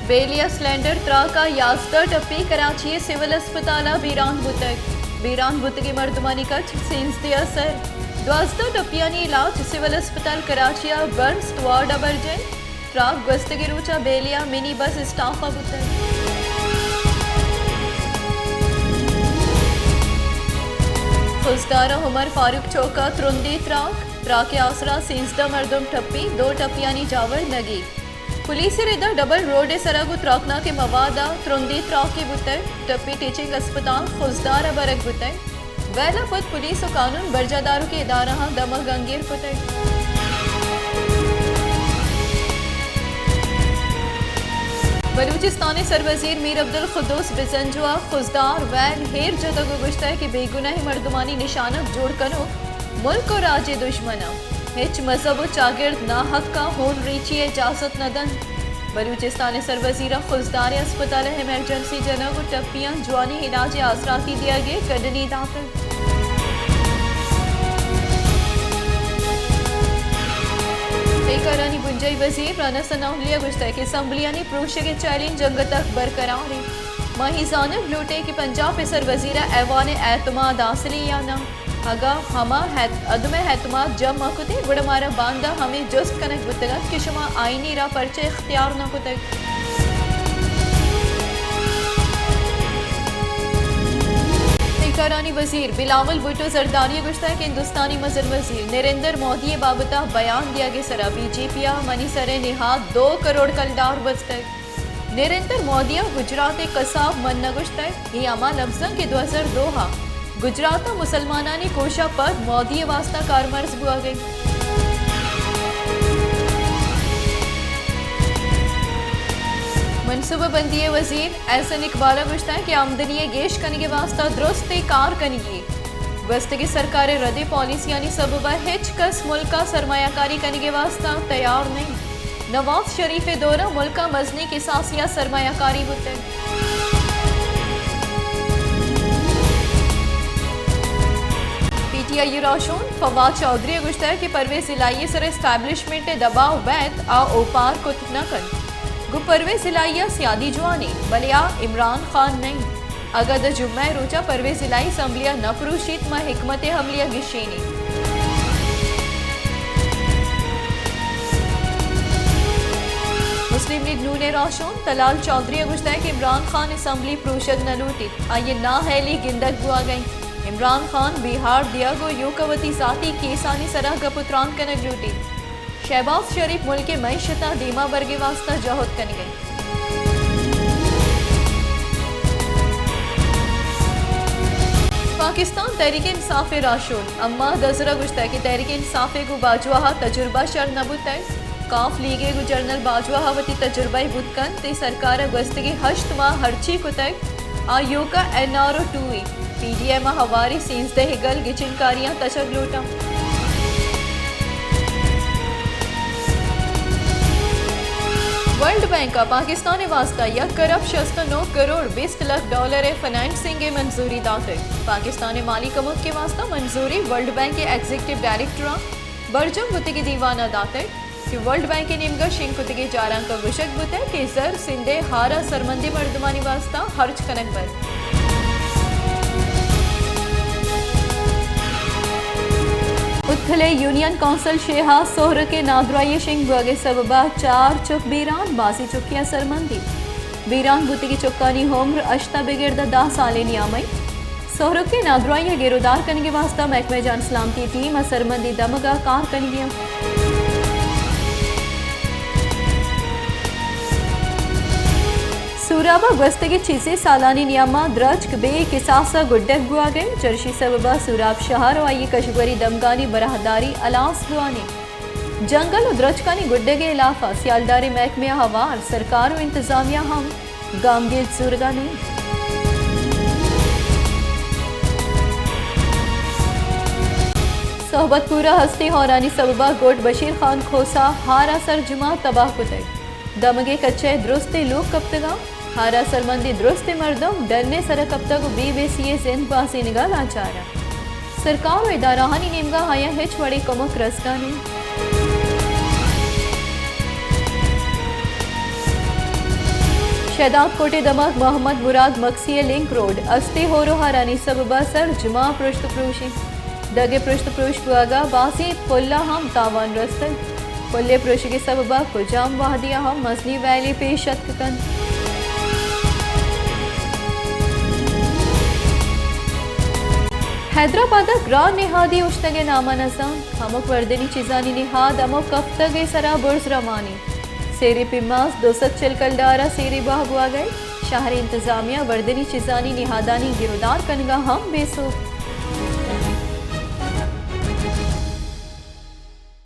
بیلیا سلنڈر تراک ءَ یازدہ ٹپی کراچی ءِ سول اسپتال ءَ بیران بوتگ۔ بیران بوتگیں مردمانی کچ سیزدہ ءَ سر۔ دوازدہ ٹپیانی علاج سول اسپتال کراچی ءِ برنس وارڈ ءَ برجاہ اِنت۔ تراک گوستگیں روچ ءَ بیلیا منی بس اسٹاپ ءَ بوتگ۔ خضدار ءَ عمر فاروق چوک ءَ ترندیں تراک۔ تراک ءِ آسرا سیزدہ مردم ٹپی، دو ٹپیانی جاور نگیگ۔ پولیس ءِ رد ءَ ڈبل روڈ ءِ سرا گوں تراکناکیں مواد ءَ ترندیں تراکے بوتگ۔ ٹپی ٹیچنگ اسپتال خضدار ءَ برگ بوتگ۔ ویل ءَ پد پولیس ءُ قانون برجاہ داروکیں ادارہاں دمگ انگیر کتگ۔ بلوچستان ءِ سروزیر میر عبدالقدوس بزنجو ءَ خضدار ویل ایر جتگ ءُ گوشتگ کہ بے گناہیں مردمانی نشانگ جوڑ کنوک ملک ءُ راج ءِ دژمن اَنت۔ ہچ مذہب ءُ چاگرد ناحق ءَ ہون ریچی ءِ اجازت نہ دنت۔ بلوچستان ءِ سروزیر ءَ خضدار ءِ اسپتال ءَ ایمرجنسی جنگ ءُ ٹپیاں جوانیں علاج ءِ آسراتی دیگ ءِ کڈنی داتگ۔ تہہ کارانی بنجاہی وزیر رانا ثناء اللہ ءَ گوشتگ کہ اسمبلیانی پروشگ ءِ چیلنج انگت تک برقرار اِنت۔ ما اے زانگ لوٹ ایں کہ پنجاب ءِ سروزیر ءَ ایوان اعتماد حاصل اِنت یا نہ۔ اگاں ہما اعت-، عدم اعتماد جم مہ کتیں، گڑا مارا باندا ہمے جست کنگ بوتگ اَت کہ شما آئینی راہ پرچہ اختیار نہ کتگ؟ تہہ کارانی وزیر بلاول بھٹو زرداری ءَ گوشتگ کہ ہندوستانی مزن وزیر نریندر مودی ءِ بابت ءَ بیان دیگ ءِ سرا بی جے پی ءَ منی سر ءِ نہاد دو کروڑ کلدار بستگ۔ نریندر مودی ءَ گجرات ءِ کساب من نہ گوشتگ، اے ہما لبز اَنت کہ دو ہزار دو ءَ گجرات ءَ مسلمانانی کوش ءَ پد مودی ءِ واستہ کارمرز بوگ ءَ اِنت۔ منصوبہ بندی ءِ وزیر احسن اقبال ءَ گوشتگ کہ آمدنی ءِ گیش کنگ ءِ واستہ درستیں کار کنگی اِنت۔ گوستگیں سرکار ءِ ردیں پالیسیانی سبب ءَ ہچ کس ملک ءَ سرمایہ کاری کنگ ءِ واستہ تیار نہ اِنت۔ نواز شریف ءِ دور ءَ ملک ءَ مزنیں کساسے ءَ سرمایہ کاری بوتگ۔ پی ٹی آئی ءِ راہشون فواد چوہدری ءَ گوشتگ کہ پرویز الہی ءِ سر ءَ اسٹیبلشمنٹ ءِ دباؤ بیت، آ اوپار کت نہ کنت۔ گوں پرویز الہی ءَ سیادی جوان اِنت، بلے آ عمران خان نہ اِنت۔ اگاں داں جمعہ ءِ روچ ءَ پرویز الہی اسمبلی ءَ نہ پروشیت، ما حکمت عملی ءَ گیشین ایں۔ مسلم لیگ نون ءِ راہشون طلال چوہدری ءَ گوشتگ کہ عمران خان اسمبلی پروشگ نہ لوٹیت، آئی ءِ نااہلی گندگ بوگ ءَ اِنت۔ عمران خان بیہار دیگ ءُ ایوک ءَ وتی ذاتی کیسانی سرا گپ ءُ تران کنگ لوٹیت۔ شہباز شریف ملک ءِ معیشت ءَ دیما برگ ءِ واستہ جہد کنگ ءَ اِنت۔ پاکستان تحریک انصاف ءِ راہشون حماد اظہر ءَ گوشتگ کہ تحریک انصاف ءَ گوں باجوہ ءَ تجربہ شر نہ بوتگ۔ کاف لیگ ءَ گوں جنرل باجوہ ءَ وتی تجربہ ءَ بوت کنت، اے سرکار ءَ گوستگیں ہشت ماہ ہرچی کتگ، آ ایوک ءَ این آر او ٹو اِنت۔ پی ڈی ایم ءَ ہواریں سیزدہ ءِ گل گچین کاریاں تچگ لوٹاں۔ ورلڈ بینک ءَ پاکستان ءِ واستہ یک کرب شست ءُ نو کروڑ بیست لکھ ڈالر ءِ فنانسنگ ءِ منظوری داتگ۔ پاکستان ءِ مالی کمک ءِ واستہ منظوری ورلڈ بینک ءِ ایگزیکٹو ڈائریکٹر ءَ برجم بوتگیں دیوان ءَ داتگ۔ کہ ورلڈ بینک ءِ نیمگ ءَ شنگ کتگیں چارانک ءَ گوشگ بوتگ کہ زر سندھ ءِ ہار ءَ سرمندیں مردمانی واستہ ہرچ کنگ بنت۔ اتھل ءِ یونین کونسل شیہا سہرک ءِ نادراہی ءِ شنگ بوگ ءِ سبب ءَ چار چک بیران، بازیں چکے ءَ سرمندی۔ بیران بوتگیں چکانی عمر ہشت ءَ بگر داں دہ سال ءِ نیام ءَ اِنت۔ سہرک ءِ نادراہی ءِ گیرودار کنگ ءِ واستہ محکمہ جان سلامتی ٹیم ءَ سرمندی دمگ ءَ کار کنگ ءَ اِنت۔ سوراب ءَ گوستگیں چیزے سالانی نیام ءَ درچک بے کساس ءَ گڈگ بوگ ءَ اِنت۔ چرشی سبب ءَ سوراب شہر ءُ آئی ءِ کشگوری دمگانی براہداری ہلاس بوان اِنت۔ جنگل ءُ درچکانی گڈگ ءِ ہلاف ءَ سیالداریں محکمہ ءَ ہوار، سرکار ءُ انتظامیہ ہم گامگیج زورگ ءَ نہ اِنت۔ صحبت پور ءَ ہستیں ہورانی سبب ءَ گڈ بشیر خان کھوسہ ہار ءَ سرجم ءَ تباہ کتگ۔ دمگ ءِ کچ ءَ درستیں لوگ کپتگ اَنت۔ ہار ءَ سرمندی درستیں مردم ڈن ءِ سر ءَ کپتگ ءُ بی بی سی ءِ زند گوازینگ ءَ لاچار اَنت۔ سرکار ءُ ادارہانی نیمگ ءَ آیاں ہچ وڑیں کمک رسگ ءَ نہ اِنت۔ شہداد کوٹ ءِ دمگ محمد مراد مکسی ءِ لنک روڈ ءَ استیں ہور ءُ ہارانی سبب ءَ سرجم ءَ پرشت ءُ پروشی۔ دگ ءِ پرشت ءُ پروش بوہگ ءَ بازیں پل ءَ ہم تاوان رستگ۔ پل ءِ پروشگ ءِ سبب ءَ کجام وہدی ءَ ہم مزنیں ویلے پیش اتک کنت۔ حیدرآباد ءَ گران نہادی اوشتگ ءِ نام ءَ نزانت۔ ہمک وردنی چیزانی نہاد ہمک کپتگ ءِ سرا برز روان انت۔ سیری پیماز دو سد چل کلدار ءَ سیری بہا بوہگ ءَ انت۔ شہری انتظامیہ وردنی چیزانی نہادانی گرودار کنگ ءَ ہم بے سوب۔